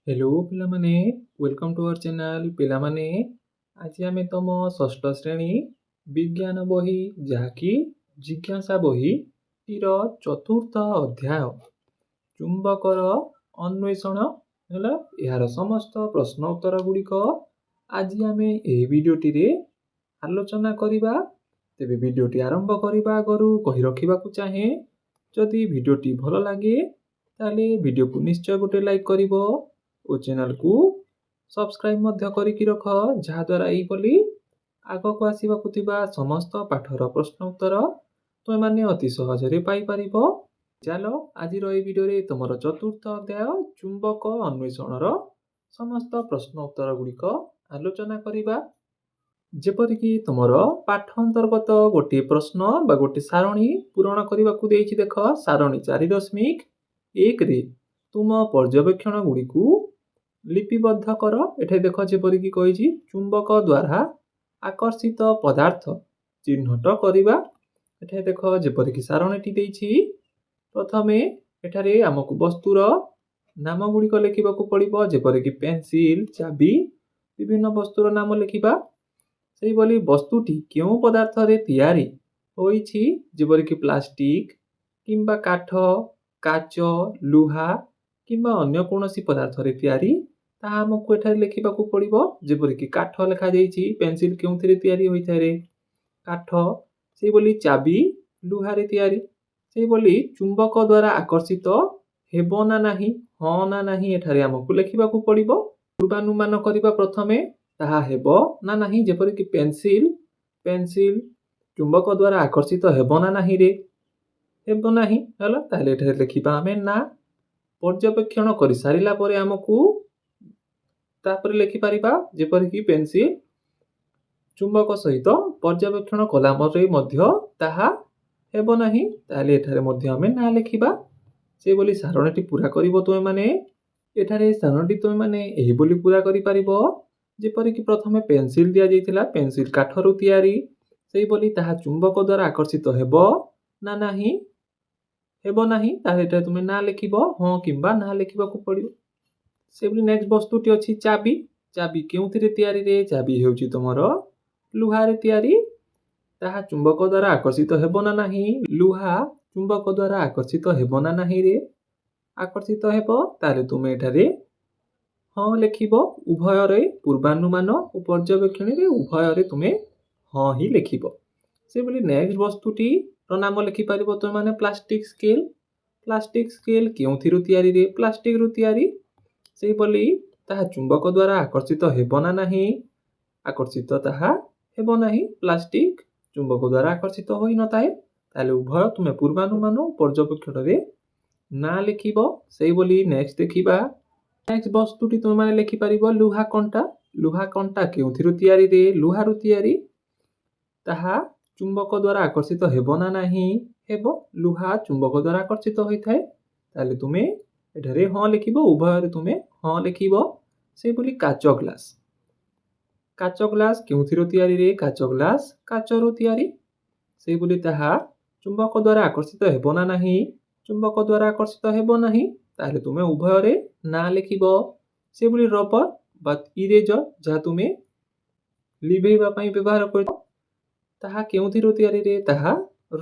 Hello ପିଲାମାନେ, welcome to our channel. ପିଲାମାନେ, ଆଜି ଆମେ ତମ ଷଷ୍ଠ ଶ୍ରେଣୀ ବିଜ୍ଞାନ ବହି, ଯାହାକି ଜିଜ୍ଞାସା ବହିଟିର ଚତୁର୍ଥ ଅଧ୍ୟାୟ ଚୁମ୍ବକର ଅନ୍ୱେଷଣ ହେଲା, ଏହାର ସମସ୍ତ ପ୍ରଶ୍ନ ଉତ୍ତର ଗୁଡ଼ିକ ଆଜି ଆମେ ଏହି ଭିଡ଼ିଓଟିରେ ଆଲୋଚନା କରିବା। ତେବେ ଭିଡ଼ିଓଟି ଆରମ୍ଭ କରିବା ଆଗରୁ କହି ରଖିବାକୁ ଚାହେଁ, ଯଦି ଭିଡ଼ିଓଟି ଭଲ ଲାଗେ ତାହେଲେ ଭିଡ଼ିଓକୁ ନିଶ୍ଚୟ ଗୋଟେ ଲାଇକ୍ କରିବ ଓ ଚ୍ୟାନେଲକୁ ସବସ୍କ୍ରାଇବ୍ ମଧ୍ୟ କରିକି ରଖ, ଯାହାଦ୍ୱାରା ଏହିଭଳି ଆଗକୁ ଆସିବାକୁ ଥିବା ସମସ୍ତ ପାଠର ପ୍ରଶ୍ନ ଉତ୍ତର ତୁମେମାନେ ଅତି ସହଜରେ ପାଇପାରିବ। ଚାଲ, ଆଜିର ଏହି ଭିଡ଼ିଓରେ ତୁମର ଚତୁର୍ଥ ଅଧ୍ୟାୟ ଚୁମ୍ବକ ଅନ୍ୱେଷଣର ସମସ୍ତ ପ୍ରଶ୍ନ ଉତ୍ତର ଗୁଡ଼ିକ ଆଲୋଚନା କରିବା। ଯେପରିକି ତୁମର ପାଠ ଅନ୍ତର୍ଗତ ଗୋଟିଏ ପ୍ରଶ୍ନ ବା ଗୋଟିଏ ସାରଣୀ ପୂରଣ କରିବାକୁ ଦେଇଛି। ଦେଖ, ସାରଣୀ 4.1ରେ ତୁମ ପର୍ଯ୍ୟବେକ୍ଷଣ ଗୁଡ଼ିକୁ ଲିପିବଦ୍ଧ କର। ଏଠାରେ ଦେଖ, ଯେପରିକି କହିଛି ଚୁମ୍ବକ ଦ୍ୱାରା ଆକର୍ଷିତ ପଦାର୍ଥ ଚିହ୍ନଟ କରିବା। ଏଠାରେ ଦେଖ, ଯେପରିକି ସାରଣୀଟି ଦେଇଛି, ପ୍ରଥମେ ଏଠାରେ ଆମକୁ ବସ୍ତୁର ନାମ ଗୁଡ଼ିକ ଲେଖିବାକୁ ପଡ଼ିବ, ଯେପରିକି ପେନସିଲ, ଚାବି, ବିଭିନ୍ନ ବସ୍ତୁର ନାମ ଲେଖିବା। ସେହିଭଳି ବସ୍ତୁଟି କେଉଁ ପଦାର୍ଥରେ ତିଆରି ହୋଇଛି, ଯେପରିକି ପ୍ଲାଷ୍ଟିକ କିମ୍ବା କାଠ, କାଚ, ଲୁହା କିମ୍ବା ଅନ୍ୟ କୌଣସି ପଦାର୍ଥରେ ତିଆରି, ତାହା ଆମକୁ ଏଠାରେ ଲେଖିବାକୁ ପଡ଼ିବ। ଯେପରିକି କାଠ ଲେଖାଯାଇଛି। ପେନସିଲ କେଉଁଥିରେ ତିଆରି ହୋଇଥାଏ? କାଠ। ସେହିଭଳି ଚାବି ଲୁହାରେ ତିଆରି। ସେହିଭଳି ଚୁମ୍ବକ ଦ୍ୱାରା ଆକର୍ଷିତ ହେବ ନା ନାହିଁ, ହଁ ନା ନାହିଁ, ଏଠାରେ ଆମକୁ ଲେଖିବାକୁ ପଡ଼ିବ। ପୂର୍ବାନୁମାନ କରିବା ପ୍ରଥମେ ତାହା ହେବ ନା ନାହିଁ। ଯେପରିକି ପେନସିଲ, ପେନସିଲ ଚୁମ୍ବକ ଦ୍ୱାରା ଆକର୍ଷିତ ହେବ ନା ନାହିଁ ରେ? ହେବ ନାହିଁ। ହେଲା, ତାହେଲେ ଏଠାରେ ଲେଖିବା ଆମେ ନା। ପର୍ଯ୍ୟବେକ୍ଷଣ କରିସାରିଲା ପରେ ଆମକୁ ତାପରେ ଲେଖିପାରିବା, ଯେପରିକି ପେନସିଲ ଚୁମ୍ବକ ସହିତ ପର୍ଯ୍ୟବେକ୍ଷଣ କଲା ପରେ ମଧ୍ୟ ତାହା ହେବ ନାହିଁ, ତାହେଲେ ଏଠାରେ ମଧ୍ୟ ଆମେ ନା ଲେଖିବା। ସେଭଳି ସାରଣୀଟି ପୁରା କରିବ ତୁମେମାନେ। ଏଠାରେ ସାରଣୀଟି ତୁମେମାନେ ଏହିଭଳି ପୁରା କରିପାରିବ, ଯେପରିକି ପ୍ରଥମେ ପେନସିଲ ଦିଆଯାଇଥିଲା, ପେନସିଲ କାଠରୁ ତିଆରି। ସେହିଭଳି ତାହା ଚୁମ୍ବକ ଦ୍ୱାରା ଆକର୍ଷିତ ହେବ ନା ନାହିଁ? ହେବ ନାହିଁ। ତାହେଲେ ଏଠାରେ ତୁମେ ନା ଲେଖିବ, ହଁ କିମ୍ବା ନା ଲେଖିବାକୁ ପଡ଼ିବ। ସେଭଳି ନେକ୍ସଟ ବସ୍ତୁଟି ଅଛି ଚାବି। ଚାବି କେଉଁଥିରେ ତିଆରିରେ? ଚାବି ହେଉଛି ତୁମର ଲୁହାରେ ତିଆରି। ତାହା ଚୁମ୍ବକ ଦ୍ୱାରା ଆକର୍ଷିତ ହେବ ନା ନାହିଁ? ଲୁହା ଚୁମ୍ବକ ଦ୍ୱାରା ଆକର୍ଷିତ ହେବ ନା ନାହିଁ ରେ? ଆକର୍ଷିତ ହେବ। ତାହେଲେ ତୁମେ ଏଠାରେ ହଁ ଲେଖିବ। ଉଭୟରେ, ପୂର୍ବାନୁମାନ ଓ ପର୍ଯ୍ୟବେକ୍ଷଣରେ ଉଭୟରେ ତୁମେ ହଁ ହିଁ ଲେଖିବ। ସେଭଳି ନେକ୍ସଟ ବସ୍ତୁଟିର ନାମ ଲେଖିପାରିବ ତୁମେମାନେ, ପ୍ଲାଷ୍ଟିକ ସ୍କେଲ୍। ପ୍ଲାଷ୍ଟିକ ସ୍କେଲ୍ କେଉଁଥିରୁ ତିଆରିରେ? ପ୍ଲାଷ୍ଟିକରୁ ତିଆରି। ସେହିଭଳି ତାହା ଚୁମ୍ବକ ଦ୍ୱାରା ଆକର୍ଷିତ ହେବ ନା ନାହିଁ? ଆକର୍ଷିତ ତାହା ହେବ ନାହିଁ। ପ୍ଲାଷ୍ଟିକ ଚୁମ୍ବକ ଦ୍ୱାରା ଆକର୍ଷିତ ହୋଇନଥାଏ। ତାହେଲେ ଉଭୟ ତୁମେ ପୂର୍ବାନୁମାନ ଓ ପର୍ଯ୍ୟବେକ୍ଷଣରେ ନା ଲେଖିବ। ସେଇଭଳି ନେକ୍ସଟ ଦେଖିବା। ନେକ୍ସଟ ବସ୍ତୁଟି ତୁମେମାନେ ଲେଖିପାରିବ ଲୁହା କଣ୍ଟା। ଲୁହା କଣ୍ଟା କେଉଁଥିରୁ ତିଆରିରେ? ଲୁହାରୁ ତିଆରି। ତାହା ଚୁମ୍ବକ ଦ୍ୱାରା ଆକର୍ଷିତ ହେବ ନା ନାହିଁ? ହେବ। ଲୁହା ଚୁମ୍ବକ ଦ୍ୱାରା ଆକର୍ଷିତ ହୋଇଥାଏ। ତାହେଲେ ତୁମେ ଏଠାରେ ହଁ ଲେଖିବ। ଉଭୟରେ ତୁମେ ହଁ ଲେଖିବ। ସେହିଭଳି କାଚ ଗ୍ଲାସ୍। କାଚ ଗ୍ଲାସ୍ କେଉଁଥିରୁ ତିଆରିରେ? କାଚ ଗ୍ଲାସ୍ କାଚରୁ ତିଆରି। ସେହିଭଳି ତାହା ଚୁମ୍ବକ ଦ୍ୱାରା ଆକର୍ଷିତ ହେବ ନା ନାହିଁ? ଚୁମ୍ବକ ଦ୍ୱାରା ଆକର୍ଷିତ ହେବ ନାହିଁ। ତାହେଲେ ତୁମେ ଉଭୟରେ ନା ଲେଖିବ। ସେଭଳି ରବର ବା ଇରେଜର, ଯାହା ତୁମେ ଲିଭେଇବା ପାଇଁ ବ୍ୟବହାର କରିବ, ତାହା କେଉଁଥିରୁ ତିଆରିରେ? ତାହା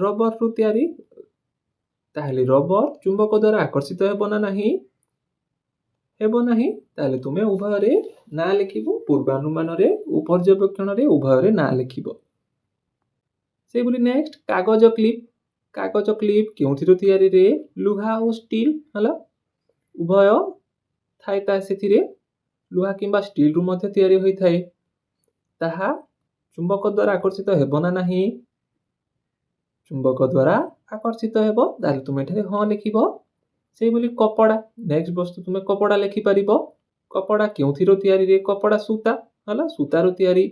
ରବରରୁ ତିଆରି। ତାହେଲେ ରବର ଚୁମ୍ବକ ଦ୍ୱାରା ଆକର୍ଷିତ ହେବ ନା ନାହିଁ? ହେବ ନାହିଁ। ତାହେଲେ ତୁମେ ଉଭୟରେ ନା ଲେଖିବ। ପୂର୍ବାନୁମାନରେ ଓ ପର୍ଯ୍ୟବେକ୍ଷଣରେ ଉଭୟରେ ନା ଲେଖିବ। ସେହିଭଳି ନେକ୍ସଟ କାଗଜ କ୍ଲିପ୍। କାଗଜ କ୍ଲିପ୍ କେଉଁଥିରୁ ତିଆରିରେ? ଲୁହା ଓ ଷ୍ଟିଲ୍। ହେଲା, ଉଭୟ ଥାଏ ତା ସେଥିରେ, ଲୁହା କିମ୍ବା ଷ୍ଟିଲ୍ରୁ ମଧ୍ୟ ତିଆରି ହୋଇଥାଏ। ତାହା ଚୁମ୍ବକ ଦ୍ୱାରା ଆକର୍ଷିତ ହେବ ନା ନାହିଁ? ଚୁମ୍ବକ ଦ୍ୱାରା ଆକର୍ଷିତ ହେବ। ତାହେଲେ ତୁମେ ଏଠାରେ ହଁ ଲେଖିବ। ସେଇଭଳି କପଡ଼ା। ନେକ୍ସଟ ବସ୍ତୁ ତୁମେ କପଡ଼ା ଲେଖିପାରିବ। କପଡ଼ା କେଉଁଥିରୁ ତିଆରିରେ? କପଡ଼ା ସୂତା। ହେଲା, ସୂତାରୁ ତିଆରି।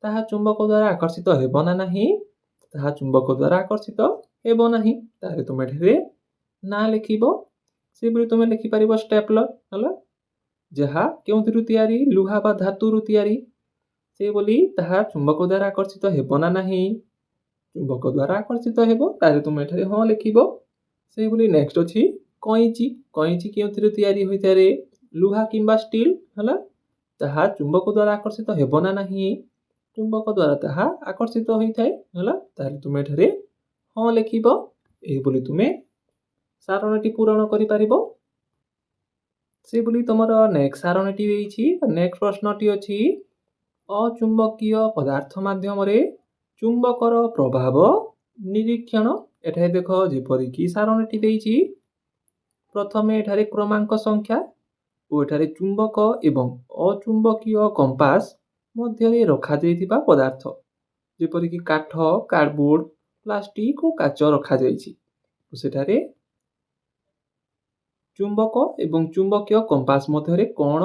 ତାହା ଚୁମ୍ବକ ଦ୍ୱାରା ଆକର୍ଷିତ ହେବ ନା ନାହିଁ? ତାହା ଚୁମ୍ବକ ଦ୍ୱାରା ଆକର୍ଷିତ ହେବ ନାହିଁ। ତାହେଲେ ତୁମେ ଏଠାରେ ନା ଲେଖିବ। ସେହିଭଳି ତୁମେ ଲେଖିପାରିବ ଷ୍ଟେପଲର। ହେଲା, ଯାହା କେଉଁଥିରୁ ତିଆରି? ଲୁହା ବା ଧାତୁରୁ ତିଆରି। ସେହିଭଳି ତାହା ଚୁମ୍ବକ ଦ୍ୱାରା ଆକର୍ଷିତ ହେବ ନା ନାହିଁ? ଚୁମ୍ବକ ଦ୍ୱାରା ଆକର୍ଷିତ ହେବ। ତାହେଲେ ତୁମେ ଏଠାରେ ହଁ ଲେଖିବ। ସେହିଭଳି ନେକ୍ସଟ ଅଛି କଇଁଚି। କଇଁଚି କେଉଁଥିରୁ ତିଆରି ହୋଇଥାଏ? ଲୁହା କିମ୍ବା ଷ୍ଟିଲ୍ ହେଲା, ତାହା ଚୁମ୍ବକ ଦ୍ୱାରା ଆକର୍ଷିତ ହେବ ନା ନାହିଁ? ଚୁମ୍ବକ ଦ୍ୱାରା ତାହା ଆକର୍ଷିତ ହୋଇଥାଏ ହେଲା। ତାହେଲେ ତୁମେ ଏଠାରେ ହଁ ଲେଖିବ। ଏହିଭଳି ତୁମେ ସାରଣୀଟି ପୂରଣ କରିପାରିବ। ସେଭଳି ତୁମର ନେକ୍ସଟ ସାରଣୀଟି ଦେଇଛି, ନେକ୍ସଟ ପ୍ରଶ୍ନଟି ଅଛି, ଅଚୁମ୍ବକୀୟ ପଦାର୍ଥ ମାଧ୍ୟମରେ ଚୁମ୍ବକର ପ୍ରଭାବ ନିରୀକ୍ଷଣ। ଏଠାରେ ଦେଖ, ଯେପରିକି ସାରଣୀଟି ଦେଇଛି, ପ୍ରଥମେ ଏଠାରେ କ୍ରମାଙ୍କ ସଂଖ୍ୟା ଓ ଏଠାରେ ଚୁମ୍ବକ ଏବଂ ଅଚୁମ୍ବକୀୟ କମ୍ପାସ ମଧ୍ୟରେ ରଖାଯାଇଥିବା ପଦାର୍ଥ, ଯେପରିକି କାଠ, କାର୍ଡବୋର୍ଡ, ପ୍ଲାଷ୍ଟିକ ଓ କାଚ ରଖାଯାଇଛି। ସେଠାରେ ଚୁମ୍ବକ ଏବଂ ଚୁମ୍ବକୀୟ କମ୍ପାସ ମଧ୍ୟରେ କ'ଣ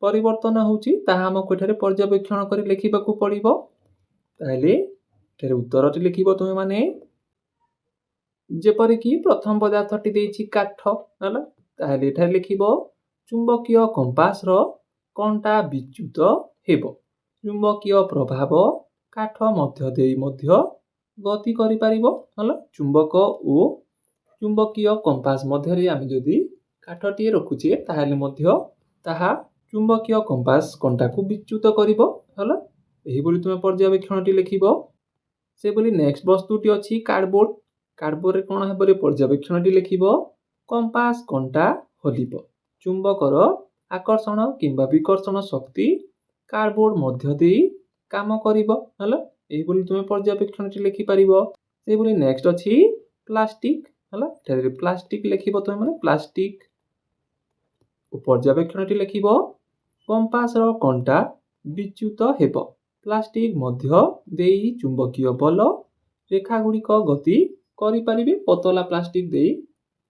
ପରିବର୍ତ୍ତନ ହେଉଛି, ତାହା ଆମକୁ ଏଠାରେ ପର୍ଯ୍ୟବେକ୍ଷଣ କରି ଲେଖିବାକୁ ପଡ଼ିବ। ତାହେଲେ ଏଠାରେ ଉତ୍ତରଟି ଲେଖିବ ତୁମେମାନେ। ଯେପରିକି ପ୍ରଥମ ପଦାର୍ଥଟି ଦେଇଛି କାଠ ହେଲା, ତାହେଲେ ଏଠାରେ ଲେଖିବ ଚୁମ୍ବକୀୟ କମ୍ପାସର କଣ୍ଟା ବିଚ୍ୟୁତ ହେବ, ଚୁମ୍ବକୀୟ ପ୍ରଭାବ କାଠ ମଧ୍ୟ ଦେଇ ମଧ୍ୟ ଗତି କରିପାରିବ ହେଲା। ଚୁମ୍ବକ ଓ ଚୁମ୍ବକୀୟ କମ୍ପାସ ମଧ୍ୟରେ ଆମେ ଯଦି କାଠଟିଏ ରଖୁଛେ, ତାହେଲେ ମଧ୍ୟ ତାହା ଚୁମ୍ବକୀୟ କମ୍ପାସ କଣ୍ଟାକୁ ବିଚ୍ୟୁତ କରିବ ହେଲା। ଏହିଭଳି ତୁମେ ପର୍ଯ୍ୟବେକ୍ଷଣଟି ଲେଖିବ। ସେଭଳି ନେକ୍ସଟ ବସ୍ତୁଟି ଅଛି କାର୍ଡବୋର୍ଡ। କାର୍ଡବୋର୍ଡରେ କ'ଣ ହେବ ପର୍ଯ୍ୟବେକ୍ଷଣଟି ଲେଖିବ, କମ୍ପାସ କଣ୍ଟା ହଲିବ, ଚୁମ୍ବକର ଆକର୍ଷଣ କିମ୍ବା ବିକର୍ଷଣ ଶକ୍ତି କାର୍ଡବୋର୍ଡ ମଧ୍ୟ ଦେଇ କାମ କରିବ ହେଲା। ଏହିଭଳି ତୁମେ ପର୍ଯ୍ୟବେକ୍ଷଣଟି ଲେଖିପାରିବ। ସେହିଭଳି ନେକ୍ସଟ ଅଛି ପ୍ଲାଷ୍ଟିକ ହେଲା। ଏଠାରେ ପ୍ଲାଷ୍ଟିକ ଲେଖିବ ତୁମେ ମାନେ, ପ୍ଲାଷ୍ଟିକ ପର୍ଯ୍ୟବେକ୍ଷଣଟି ଲେଖିବ, କମ୍ପାସର କଣ୍ଟା ବିଚ୍ୟୁତ ହେବ, ପ୍ଲାଷ୍ଟିକ ମଧ୍ୟ ଦେଇ ଚୁମ୍ବକୀୟ ବଲ ରେଖା ଗୁଡ଼ିକ ଗତି କରିପାରିବେ। ପତଲା ପ୍ଲାଷ୍ଟିକ ଦେଇ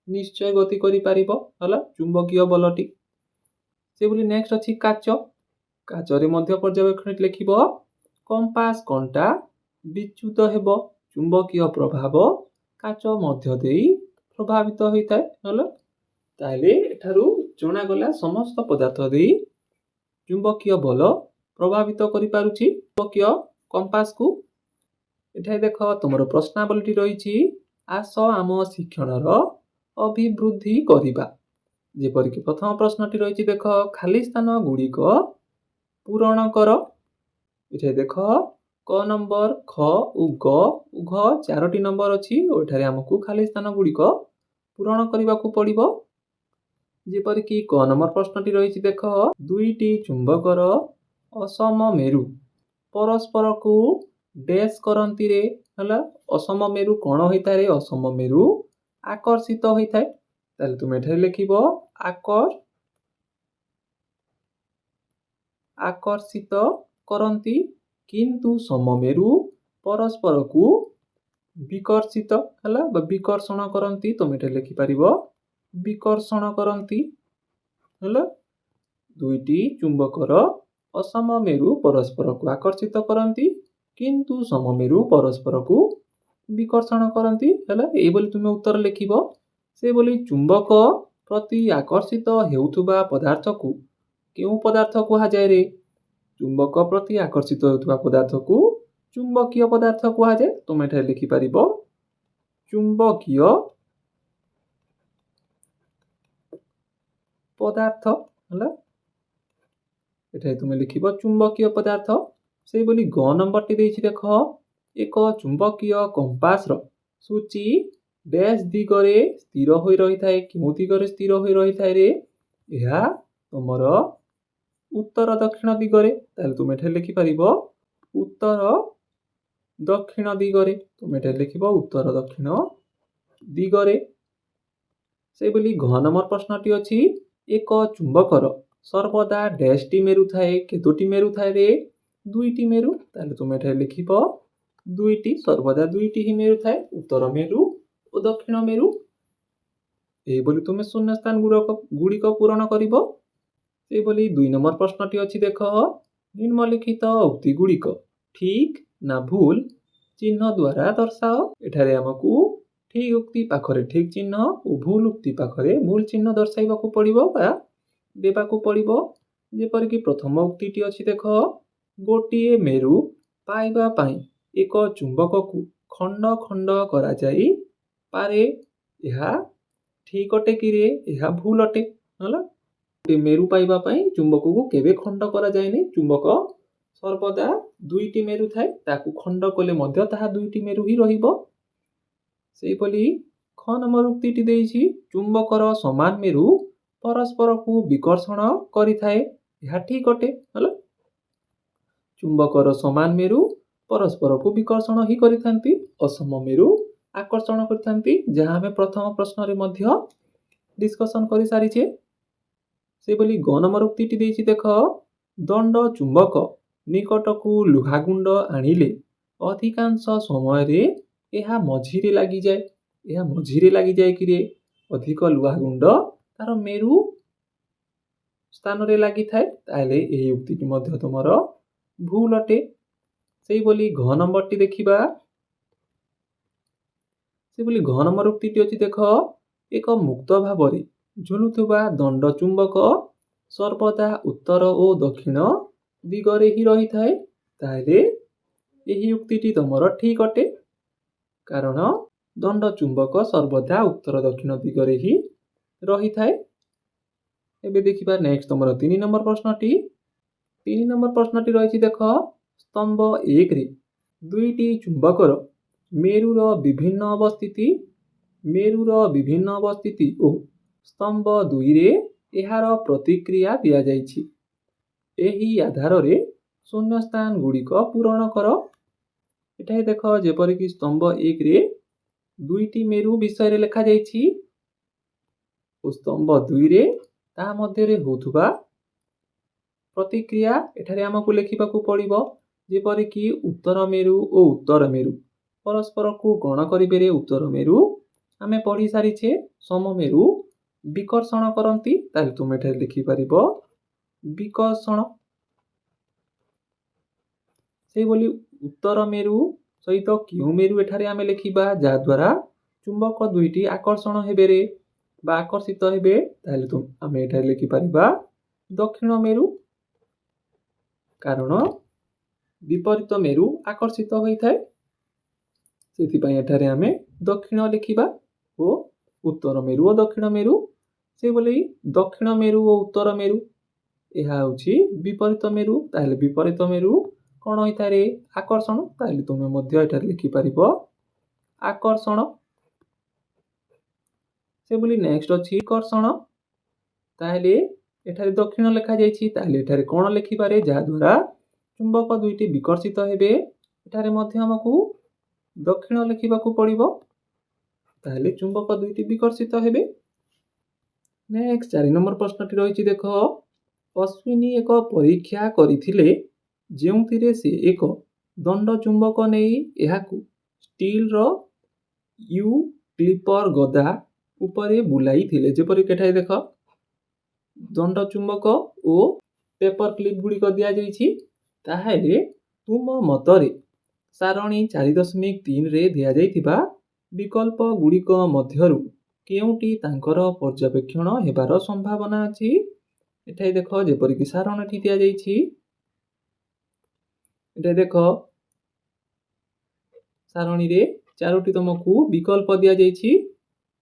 ନିଶ୍ଚୟ ଗତି କରିପାରିବ ହେଲା ଚୁମ୍ବକୀୟ ବଲଟି। ସେଭଳି ନେକ୍ସଟ ଅଛି କାଚ। କାଚରେ ମଧ୍ୟ ପର୍ଯ୍ୟବେକ୍ଷଣଟି ଲେଖିବ, କମ୍ପାସ କଣ୍ଟା ବିଚ୍ୟୁତ ହେବ, ଚୁମ୍ବକୀୟ ପ୍ରଭାବ କାଚ ମଧ୍ୟ ଦେଇ ପ୍ରଭାବିତ ହୋଇଥାଏ ହେଲା। ତାହେଲେ ଏଠାରୁ ଜଣାଗଲା ସମସ୍ତ ପଦାର୍ଥ ଦେଇ ଚୁମ୍ବକୀୟ ବଲ ପ୍ରଭାବିତ କରିପାରୁଛି ଚୁମ୍ବକୀୟ କମ୍ପାସକୁ। ଏଠାରେ ଦେଖ, ତୁମର ପ୍ରଶ୍ନାବଳୀଟି ରହିଛି, ଆସ ଆମ ଶିକ୍ଷଣର ଅଭିବୃଦ୍ଧି କରିବା। ଯେପରିକି ପ୍ରଥମ ପ୍ରଶ୍ନଟି ରହିଛି ଦେଖ, ଖାଲି ସ୍ଥାନ ଗୁଡ଼ିକ ପୂରଣ କର। ଏଠାରେ ଦେଖ, କ ନମ୍ବର, ଖ ଓ ଗ ଓ ଘ 4ଟି ନମ୍ବର ଅଛି ଓ ଏଠାରେ ଆମକୁ ଖାଲି ସ୍ଥାନ ଗୁଡ଼ିକ ପୂରଣ କରିବାକୁ ପଡ଼ିବ। ଯେପରିକି କ ନମ୍ବର ପ୍ରଶ୍ନଟି ରହିଛି ଦେଖ, ଦୁଇଟି ଚୁମ୍ବକର ଅସମ ମେରୁ ପରସ୍ପରକୁ ଡେସ୍ କରନ୍ତିରେ ହେଲା। ଅସମ ମେରୁ କ'ଣ ହୋଇଥାଏ? ଅସମ ମେରୁ ଆକର୍ଷିତ ହୋଇଥାଏ। ତାହେଲେ ତୁମେ ଏଠାରେ ଲେଖିବ ଆକର୍ଷିତ କରନ୍ତି, କିନ୍ତୁ ସମମେରୁ ପରସ୍ପରକୁ ବିକର୍ଷିତ ହେଲା ବା ବିକର୍ଷଣ କରନ୍ତି। ତୁମେ ଏଠାରେ ଲେଖିପାରିବ ବିକର୍ଷଣ କରନ୍ତି ହେଲା। ଦୁଇଟି ଚୁମ୍ବକର ଅସମ ମେରୁ ପରସ୍ପରକୁ ଆକର୍ଷିତ କରନ୍ତି, କିନ୍ତୁ ସମମେରୁ ପରସ୍ପରକୁ ବିକର୍ଷଣ କରନ୍ତି ହେଲା। ଏଇଭଳି ତୁମେ ଉତ୍ତର ଲେଖିବ। ସେଭଳି ଚୁମ୍ବକ ପ୍ରତି ଆକର୍ଷିତ ହେଉଥିବା ପଦାର୍ଥକୁ କେଉଁ ପଦାର୍ଥ କୁହାଯାଏ ରେ? ଚୁମ୍ବକ ପ୍ରତି ଆକର୍ଷିତ ହେଉଥିବା ପଦାର୍ଥକୁ ଚୁମ୍ବକୀୟ ପଦାର୍ଥ କୁହାଯାଏ। ତୁମେ ଏଠାରେ ଲେଖିପାରିବ ଚୁମ୍ବକୀୟ ପଦାର୍ଥ ହେଲା। ଏଠାରେ ତୁମେ ଲେଖିବ ଚୁମ୍ବକୀୟ ପଦାର୍ଥ। ସେଇଭଳି ଗ ନମ୍ବରଟି ଦେଇଛି ଦେଖ, ଏକ ଚୁମ୍ବକୀୟ କମ୍ପାସର ସୂଚୀ ଡ୍ୟାସ୍ ଦିଗରେ ସ୍ଥିର ହୋଇ ରହିଥାଏ। କେଉଁ ଦିଗରେ ସ୍ଥିର ହୋଇ ରହିଥାଏ ରେ? ଏହା ତୁମର ଉତ୍ତର ଦକ୍ଷିଣ ଦିଗରେ। ତାହେଲେ ତୁମେ ଏଠାରେ ଲେଖିପାରିବ ଉତ୍ତର ଦକ୍ଷିଣ ଦିଗରେ। ତୁମେ ଏଠାରେ ଲେଖିବ ଉତ୍ତର ଦକ୍ଷିଣ ଦିଗରେ। ସେଇଭଳି ଘ ନମ୍ବର ପ୍ରଶ୍ନଟି ଅଛି, ଏକ ଚୁମ୍ବକର ସର୍ବଦା ଡ୍ୟାସ୍ଟି ମେରୁ ଥାଏ। କେତୋଟି ମେରୁ ଥାଏ ରେ? 2ଟି ମେରୁ। ତାହେଲେ ତୁମେ ଏଠାରେ ଲେଖିବ 2ଟି, ସର୍ବଦା 2ଟି ହିଁ ମେରୁ ଥାଏ, ଉତ୍ତର ମେରୁ ଓ ଦକ୍ଷିଣ ମେରୁ। ଏହିଭଳି ତୁମେ ଶୂନ୍ୟସ୍ଥାନ ଗୁଡ଼ିକ ପୂରଣ କରିବ। ସେହିଭଳି 2 ନମ୍ବର ପ୍ରଶ୍ନଟି ଅଛି ଦେଖ, ନିମ୍ନଲିଖିତ ଉକ୍ତି ଗୁଡ଼ିକ ଠିକ୍ ନା ଭୁଲ ଚିହ୍ନ ଦ୍ୱାରା ଦର୍ଶାଅ। ଏଠାରେ ଆମକୁ ଠିକ୍ ଉକ୍ତି ପାଖରେ ଠିକ୍ ଚିହ୍ନ ଓ ଭୁଲ ଉକ୍ତି ପାଖରେ ଭୁଲ ଚିହ୍ନ ଦର୍ଶାଇବାକୁ ପଡ଼ିବ ବା ଦେବାକୁ ପଡ଼ିବ। ଯେପରିକି ପ୍ରଥମ ଉକ୍ତିଟି ଅଛି ଦେଖ, ଗୋଟିଏ ମେରୁ ପାଇବା ପାଇଁ ଏକ ଚୁମ୍ବକକୁ ଖଣ୍ଡ ଖଣ୍ଡ କରାଯାଇପାରେ। ଏହା ଠିକ୍ ଅଟେ କିରେ? ଏହା ଭୁଲ ଅଟେ ହେଲା, ମେରୁ ପାଇବା ପାଇଁ ଚୁମ୍ବକକୁ କେବେ ଖଣ୍ଡ କରାଯାଏନି। ଚୁମ୍ବକ ସର୍ବଦା ଦୁଇଟି ମେରୁ ଥାଏ, ତାକୁ ଖଣ୍ଡ କଲେ ମଧ୍ୟ ତାହା ଦୁଇଟି ମେରୁ ହିଁ ରହିବ। ସେହିପରି ଖ ନମ୍ବର ଉକ୍ତିଟି ଦେଇଛି, ଚୁମ୍ବକର ସମାନ ମେରୁ ପରସ୍ପରକୁ ବିକର୍ଷଣ କରିଥାଏ। ଏହା ଠିକ ଅଟେ। ହେଲା, ଚୁମ୍ବକର ସମାନ ମେରୁ ପରସ୍ପରକୁ ବିକର୍ଷଣ ହିଁ କରିଥାନ୍ତି, ଅସମ ମେରୁ ଆକର୍ଷଣ କରିଥାନ୍ତି, ଯାହା ଆମେ ପ୍ରଥମ ପ୍ରଶ୍ନରେ ମଧ୍ୟ ଡିସ୍କସନ୍ କରିସାରିଛେ। ସେହିଭଳି ଗ ନମ୍ବର ଉକ୍ତିଟି ଦେଇଛି ଦେଖ, ଦଣ୍ଡ ଚୁମ୍ବକ ନିକଟକୁ ଲୁହା ଗୁଣ୍ଡ ଆଣିଲେ ଅଧିକାଂଶ ସମୟରେ ଏହା ମଝିରେ ଲାଗିଯାଏ। ଏହା ମଝିରେ ଲାଗିଯାଏ କିରେ? ଅଧିକ ଲୁହା ଗୁଣ୍ଡ ତାର ମେରୁ ସ୍ଥାନରେ ଲାଗିଥାଏ। ତାହେଲେ ଏହି ଉକ୍ତିଟି ମଧ୍ୟ ତୁମର ଭୁଲ ଅଟେ। ସେଇଭଳି ଘ ନମ୍ବରଟି ଦେଖିବା। ସେଭଳି ଘ ନମ୍ବର ଉକ୍ତିଟି ଅଛି ଦେଖ, ଏକ ମୁକ୍ତ ଭାବରେ ଝୁଲୁଥିବା ଦଣ୍ଡ ଚୁମ୍ବକ ସର୍ବଦା ଉତ୍ତର ଓ ଦକ୍ଷିଣ ଦିଗରେ ହିଁ ରହିଥାଏ। ତାହେଲେ ଏହି ଉକ୍ତିଟି ତମର ଠିକ ଅଟେ, କାରଣ ଦଣ୍ଡ ଚୁମ୍ବକ ସର୍ବଦା ଉତ୍ତର ଦକ୍ଷିଣ ଦିଗରେ ହିଁ ରହିଥାଏ। ଏବେ ଦେଖିବା ନେକ୍ସଟ ତମର 3 ନମ୍ବର ପ୍ରଶ୍ନଟି। 3 ନମ୍ବର ପ୍ରଶ୍ନଟି ରହିଛି ଦେଖ, ସ୍ତମ୍ଭ 1ରେ ଦୁଇଟି ଚୁମ୍ବକର ମେରୁର ବିଭିନ୍ନ ଅବସ୍ଥିତି, ମେରୁର ବିଭିନ୍ନ ଅବସ୍ଥିତି ଓ ସ୍ତମ୍ଭ 2ରେ ଏହାର ପ୍ରତିକ୍ରିୟା ଦିଆଯାଇଛି। ଏହି ଆଧାରରେ ଶୂନ୍ୟସ୍ଥାନ ଗୁଡ଼ିକ ପୂରଣ କର। ଏଠାରେ ଦେଖ, ଯେପରିକି ସ୍ତମ୍ଭ 1ରେ ଦୁଇଟି ମେରୁ ବିଷୟରେ ଲେଖାଯାଇଛି ଓ ସ୍ତମ୍ଭ 2ରେ ତାହା ମଧ୍ୟରେ ହେଉଥିବା ପ୍ରତିକ୍ରିୟା ଏଠାରେ ଆମକୁ ଲେଖିବାକୁ ପଡ଼ିବ। ଯେପରିକି ଉତ୍ତର ମେରୁ ଓ ଉତ୍ତର ମେରୁ ପରସ୍ପରକୁ ଗଣ କରିବେରେ। ଉତ୍ତର ମେରୁ ଆମେ ପଢ଼ି ସାରିଛେ, ସମମେରୁ ବିକର୍ଷଣ କରନ୍ତି। ତାହେଲେ ତୁମେ ଏଠାରେ ଲେଖିପାରିବ ବିକର୍ଷଣ। ସେଇଭଳି ଉତ୍ତର ମେରୁ ସହିତ କେଉଁ ମେରୁ ଏଠାରେ ଆମେ ଲେଖିବା ଯାହାଦ୍ୱାରା ଚୁମ୍ବକ ଦୁଇଟି ଆକର୍ଷଣ ହେବେରେ ବା ଆକର୍ଷିତ ହେବେ? ତାହେଲେ ଆମେ ଏଠାରେ ଲେଖିପାରିବା ଦକ୍ଷିଣ ମେରୁ, କାରଣ ବିପରୀତ ମେରୁ ଆକର୍ଷିତ ହୋଇଥାଏ, ସେଥିପାଇଁ ଏଠାରେ ଆମେ ଦକ୍ଷିଣ ଲେଖିବା। ଓ ଉତ୍ତର ମେରୁ ଓ ଦକ୍ଷିଣ ମେରୁ, ସେଭଳି ଦକ୍ଷିଣ ମେରୁ ଓ ଉତ୍ତର ମେରୁ ଏହା ହେଉଛି ବିପରୀତ ମେରୁ। ତାହେଲେ ବିପରୀତ ମେରୁ କ'ଣ ହୋଇଥାଏ? ଆକର୍ଷଣ। ତାହେଲେ ତୁମେ ମଧ୍ୟ ଏଠାରେ ଲେଖିପାରିବ ଆକର୍ଷଣ। ସେଭଳି ନେକ୍ସଟ ଅଛି କର୍ଷଣ। ତାହେଲେ ଏଠାରେ ଦକ୍ଷିଣ ଲେଖାଯାଇଛି, ତାହେଲେ ଏଠାରେ କ'ଣ ଲେଖିପାରେ ଯାହାଦ୍ୱାରା ଚୁମ୍ବକ ଦୁଇଟି ବିକର୍ଷିତ ହେବେ? ଏଠାରେ ମଧ୍ୟ ଆମକୁ ଦକ୍ଷିଣ ଲେଖିବାକୁ ପଡ଼ିବ, ତାହେଲେ ଚୁମ୍ବକ ଦୁଇଟି ବିକର୍ଷିତ ହେବେ। ନେକ୍ସଟ 4 ନମ୍ବର ପ୍ରଶ୍ନଟି ରହିଛି ଦେଖ, ଅଶ୍ୱିନୀ ଏକ ପରୀକ୍ଷା କରିଥିଲେ ଯେଉଁଥିରେ ସେ ଏକ ଦଣ୍ଡ ଚୁମ୍ବକ ନେଇ ଏହାକୁ ଷ୍ଟିଲର you clipper ଗଦା ଉପରେ ବୁଲାଇଥିଲେ। ଯେପରିକି ଏଠାରେ ଦେଖ, ଦଣ୍ଡ ଚୁମ୍ବକ ଓ ପେପର କ୍ଲିପ୍ ଗୁଡ଼ିକ ଦିଆଯାଇଛି। ତାହେଲେ ତୁମ ମତରେ ସାରଣୀ 4.3ରେ ଦିଆଯାଇଥିବା ବିକଳ୍ପ ଗୁଡ଼ିକ ମଧ୍ୟରୁ କେଉଁଟି ତାଙ୍କର ପର୍ଯ୍ୟବେକ୍ଷଣ ହେବାର ସମ୍ଭାବନା ଅଛି? ଏଠାରେ ଦେଖ, ଯେପରିକି ସାରଣୀଟି ଦିଆଯାଇଛି, ଏଠାରେ ଦେଖ ସାରଣୀରେ 4ଟି ତୁମକୁ ବିକଳ୍ପ ଦିଆଯାଇଛି।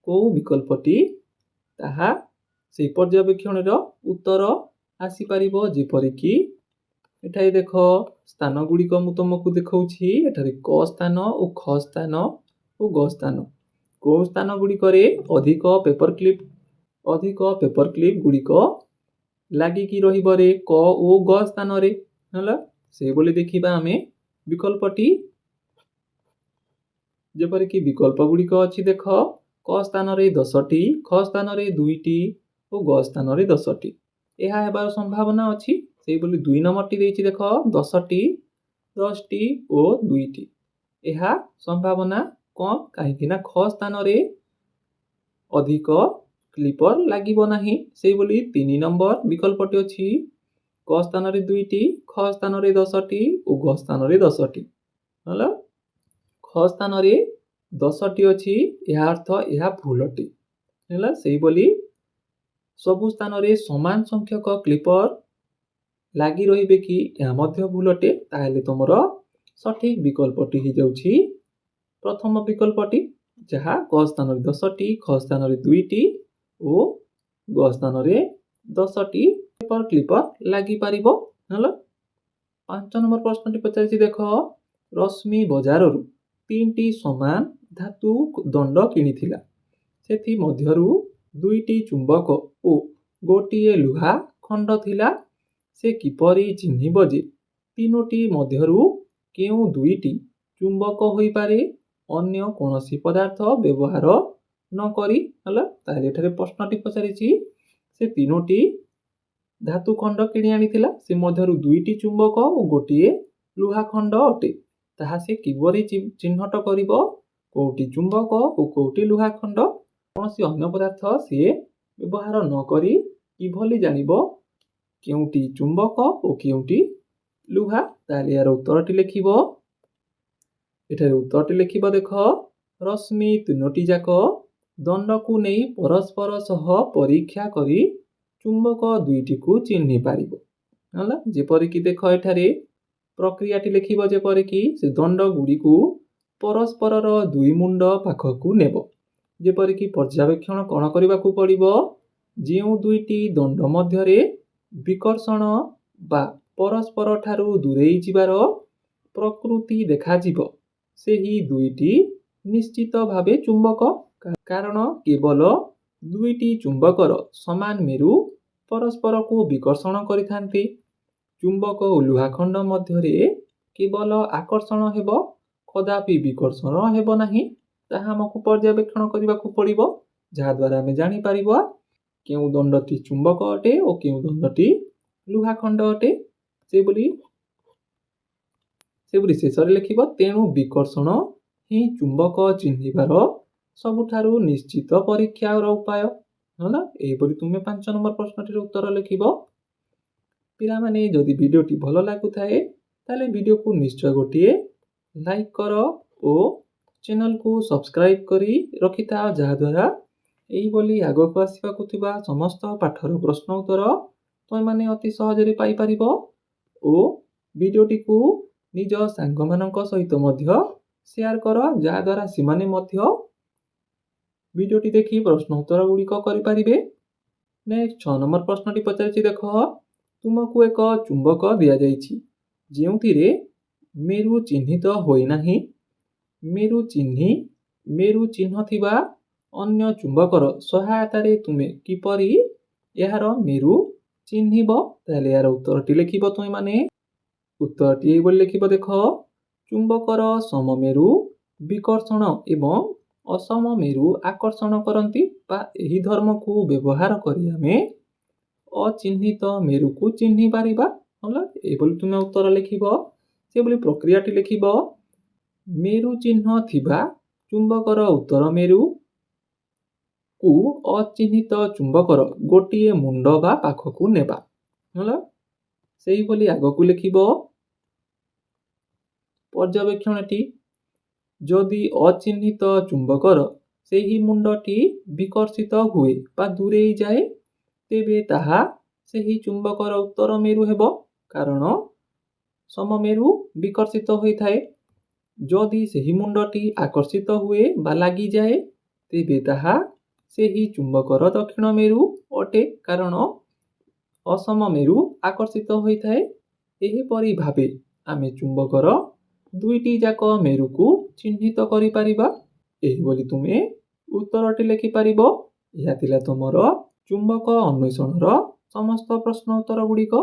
କେଉଁ ବିକଳ୍ପଟି ତାହା ସେଇ ପର୍ଯ୍ୟବେକ୍ଷଣର ଉତ୍ତର ଆସିପାରିବ? ଯେପରିକି ଏଠାରେ ଦେଖ, ସ୍ଥାନ ଗୁଡ଼ିକ ମୁଁ ତୁମକୁ ଦେଖାଉଛି। ଏଠାରେ କ ସ୍ଥାନ ଓ ଖ ସ୍ଥାନ ଓ ଗ ସ୍ଥାନ। କେଉଁ ସ୍ଥାନ ଗୁଡ଼ିକରେ ଅଧିକ ପେପର କ୍ଲିପ୍, ଅଧିକ ପେପର କ୍ଲିପ୍ ଗୁଡ଼ିକ ଲାଗିକି ରହିବରେ? କ ଓ ଗ ସ୍ଥାନରେ। ହେଲା, ସେଇଭଳି ଦେଖିବା ଆମେ ବିକଳ୍ପଟି। ଯେପରିକି ବିକଳ୍ପ ଗୁଡ଼ିକ ଅଛି ଦେଖ, କ ସ୍ଥାନରେ 10ଟି, ଖ ସ୍ଥାନରେ 2ଟି ଓ ଗ ସ୍ଥାନରେ 10ଟି। ଏହା ହେବାର ସମ୍ଭାବନା ଅଛି। ସେଇଭଳି 2 ନମ୍ବରଟି ଦେଇଛି ଦେଖ, 10ଟି, 10ଟି ଓ 2ଟି। ଏହା ସମ୍ଭାବନା କମ୍, କାହିଁକି ନା ଖ ସ୍ଥାନରେ ଅଧିକ କ୍ଲିପର ଲାଗିବ ନାହିଁ। ସେଇଭଳି 3 ନମ୍ବର ବିକଳ୍ପଟି ଅଛି, କ ସ୍ଥାନରେ 2ଟି, ଖ ସ୍ଥାନରେ 10ଟି ଓ ଗ ସ୍ଥାନରେ 10ଟି। ହେଲା, ଖ ସ୍ଥାନରେ 10ଟି ଅଛି, ଏହା ଅର୍ଥ ଏହା ଭୁଲ ଅଟେ। ହେଲା, ସେଇଭଳି ସବୁ ସ୍ଥାନରେ ସମାନ ସଂଖ୍ୟକ କ୍ଲିପର ଲାଗି ରହିବେ କି? ଏହା ମଧ୍ୟ ଭୁଲ ଅଟେ। ତାହେଲେ ତୁମର ସଠିକ ବିକଳ୍ପଟି ହେଇଯାଉଛି ପ୍ରଥମ ବିକଳ୍ପଟି, ଯାହା କ ସ୍ଥାନରେ 10ଟି, ଖ ସ୍ଥାନରେ 2ଟି ଓ ଗ ସ୍ଥାନରେ 10ଟି ପେପର କ୍ଲିପର ଲାଗିପାରିବ। ହେଲା, 5 ନମ୍ବର ପ୍ରଶ୍ନଟି ପଚାରିଛି ଦେଖ, ରଶ୍ମି ବଜାରରୁ 3ଟି ସମାନ ଧାତୁ ଦଣ୍ଡ କିଣିଥିଲା। ସେଥିମଧ୍ୟରୁ 2ଟି ଚୁମ୍ବକ ଓ ଗୋଟିଏ ଲୁହା ଖଣ୍ଡ ଥିଲା। ସେ କିପରି ଚିହ୍ନିବ ଯେ 3ଟି ମଧ୍ୟରୁ କେଉଁ 2ଟି ଚୁମ୍ବକ ହୋଇପାରେ, ଅନ୍ୟ କୌଣସି ପଦାର୍ଥ ବ୍ୟବହାର ନ କରି? ହେଲା, ତାହେଲେ ଏଠାରେ ପ୍ରଶ୍ନଟି ପଚାରିଛି, ସେ 3ଟି ଧାତୁ ଖଣ୍ଡ କିଣି ଆଣିଥିଲା, ସେ ମଧ୍ୟରୁ 2ଟି ଚୁମ୍ବକ ଓ ଗୋଟିଏ ଲୁହା ଖଣ୍ଡ ଅଟେ। ତାହା ସେ କିପରି ଚିହ୍ନଟ କରିବ କେଉଁଟି ଚୁମ୍ବକ ଓ କେଉଁଟି ଲୁହା ଖଣ୍ଡ? କୌଣସି ଅନ୍ୟ ପଦାର୍ଥ ସିଏ ବ୍ୟବହାର ନ କରି କିଭଳି ଜାଣିବ କେଉଁଟି ଚୁମ୍ବକ ଓ କେଉଁଟି ଲୁହା? ତାହେଲେ ଏହାର ଉତ୍ତରଟି ଲେଖିବ। ଏଠାରେ ଉତ୍ତରଟି ଲେଖିବ ଦେଖ, ରଶ୍ମି 3ଟି ଯାକ ଦଣ୍ଡକୁ ନେଇ ପରସ୍ପର ସହ ପରୀକ୍ଷା କରି ଚୁମ୍ବକ 2ଟିକୁ ଚିହ୍ନି ପାରିବ। ହେଲା, ଯେପରିକି ଦେଖ ଏଠାରେ ପ୍ରକ୍ରିୟାଟି ଲେଖିବ, ଯେପରିକି ସେ ଦଣ୍ଡ ଗୁଡ଼ିକୁ ପରସ୍ପରର 2 ମୁଣ୍ଡ ପାଖକୁ ନେବ। ଯେପରିକି ପର୍ଯ୍ୟବେକ୍ଷଣ କ'ଣ କରିବାକୁ ପଡ଼ିବ? ଯେଉଁ 2ଟି ଦଣ୍ଡ ମଧ୍ୟରେ ବିକର୍ଷଣ ବା ପରସ୍ପର ଠାରୁ ଦୂରେଇ ଯିବାର ପ୍ରକୃତି ଦେଖାଯିବ, ସେହି 2ଟି ନିଶ୍ଚିତ ଭାବେ ଚୁମ୍ବକ, କାରଣ କେବଳ 2ଟି ଚୁମ୍ବକର ସମାନ ମେରୁ ପରସ୍ପରକୁ ବିକର୍ଷଣ କରିଥାନ୍ତି। ଚୁମ୍ବକ ଓ ଲୁହାଖଣ୍ଡ ମଧ୍ୟରେ କେବଳ ଆକର୍ଷଣ ହେବ, କଦାପି ବିକର୍ଷଣ ହେବ ନାହିଁ। ତାହା ଆମକୁ ପର୍ଯ୍ୟବେକ୍ଷଣ କରିବାକୁ ପଡ଼ିବ, ଯାହାଦ୍ୱାରା ଆମେ ଜାଣିପାରିବା କେଉଁ ଦଣ୍ଡଟି ଚୁମ୍ବକ ଅଟେ ଓ କେଉଁ ଦଣ୍ଡଟି ଲୁହାଖଣ୍ଡ ଅଟେ। ସେଭଳି ଶେଷରେ ଲେଖିବ, ତେଣୁ ବିକର୍ଷଣ ହିଁ ଚୁମ୍ବକ ଚିହ୍ନିବାର ସବୁଠାରୁ ନିଶ୍ଚିତ ପରୀକ୍ଷାର ଉପାୟ। ହେଲା, ଏହିପରି ତୁମେ 5 ନମ୍ବର ପ୍ରଶ୍ନଟିର ଉତ୍ତର ଲେଖିବ। ପିଲାମାନେ, ଯଦି ଭିଡ଼ିଓଟି ଭଲ ଲାଗୁଥାଏ ତାହେଲେ ଭିଡ଼ିଓକୁ ନିଶ୍ଚୟ ଗୋଟିଏ ଲାଇକ୍ କର ଓ ଚ୍ୟାନେଲକୁ ସବସ୍କ୍ରାଇବ୍ କରି ରଖିଥାଅ, ଯାହାଦ୍ୱାରା ଏହିଭଳି ଆଗକୁ ଆସିବାକୁ ଥିବା ସମସ୍ତ ପାଠର ପ୍ରଶ୍ନ ଉତ୍ତର ତୁମେମାନେ ଅତି ସହଜରେ ପାଇପାରିବ। ଓ ଭିଡ଼ିଓଟିକୁ ନିଜ ସାଙ୍ଗମାନଙ୍କ ସହିତ ମଧ୍ୟ ସେୟାର କର, ଯାହାଦ୍ୱାରା ସେମାନେ ମଧ୍ୟ ଭିଡ଼ିଓଟି ଦେଖି ପ୍ରଶ୍ନ ଉତ୍ତର ଗୁଡ଼ିକ କରିପାରିବେ। ନେକ୍ସଟ 6 ନମ୍ବର ପ୍ରଶ୍ନଟି ପଚାରିଛି ଦେଖ, ତୁମକୁ ଏକ ଚୁମ୍ବକ ଦିଆଯାଇଛି ଯେଉଁଥିରେ ମେରୁ ଚିହ୍ନିତ ହୋଇନାହିଁ। ମେରୁ ଚିହ୍ନ ଥିବା ଅନ୍ୟ ଚୁମ୍ବକର ସହାୟତାରେ ତୁମେ କିପରି ଏହାର ମେରୁ ଚିହ୍ନିବ? ତାହେଲେ ଏହାର ଉତ୍ତରଟି ଲେଖିବ ତୁମେମାନେ। ଉତ୍ତରଟି ଏଇଭଳି ଲେଖିବ ଦେଖ, ଚୁମ୍ବକର ସମମେରୁ ବିକର୍ଷଣ ଏବଂ ଅସମ ମେରୁ ଆକର୍ଷଣ କରନ୍ତି, ବା ଏହି ଧର୍ମକୁ ବ୍ୟବହାର କରି ଆମେ ଅଚିହ୍ନିତ ମେରୁକୁ ଚିହ୍ନି ପାରିବା। ହେଲା, ଏଇଭଳି ତୁମେ ଉତ୍ତର ଲେଖିବ। ସେଭଳି ପ୍ରକ୍ରିୟାଟି ଲେଖିବ, ମେରୁ ଚିହ୍ନ ଥିବା ଚୁମ୍ବକର ଉତ୍ତର ମେରୁକୁ ଅଚିହ୍ନିତ ଚୁମ୍ବକର ଗୋଟିଏ ମୁଣ୍ଡ ବା ପାଖକୁ ନେବା। ହେଲା, ସେହିଭଳି ଆଗକୁ ଲେଖିବ ପର୍ଯ୍ୟବେକ୍ଷଣଟି, ଯଦି ଅଚିହ୍ନିତ ଚୁମ୍ବକର ସେହି ମୁଣ୍ଡଟି ବିକର୍ଷିତ ହୁଏ ବା ଦୂରେଇ ଯାଏ, ତେବେ ତାହା ସେହି ଚୁମ୍ବକର ଉତ୍ତର ମେରୁ ହେବ, କାରଣ ସମମେରୁ ବିକର୍ଷିତ ହୋଇଥାଏ। ଯଦି ସେହି ମୁଣ୍ଡଟି ଆକର୍ଷିତ ହୁଏ ବା ଲାଗିଯାଏ, ତେବେ ତାହା ସେହି ଚୁମ୍ବକର ଦକ୍ଷିଣ ମେରୁ ଅଟେ, କାରଣ ଅସମ ମେରୁ ଆକର୍ଷିତ ହୋଇଥାଏ। ଏହିପରି ଭାବେ ଆମେ ଚୁମ୍ବକର 2ଟି ଯାକ ମେରୁକୁ ଚିହ୍ନିତ କରିପାରିବା। ଏହିଭଳି ତୁମେ ଉତ୍ତରଟି ଲେଖିପାରିବ। ଏହା ଥିଲା ତୁମର ଚୁମ୍ବକ ଅନ୍ୱେଷଣର ସମସ୍ତ ପ୍ରଶ୍ନ ଉତ୍ତର ଗୁଡ଼ିକ।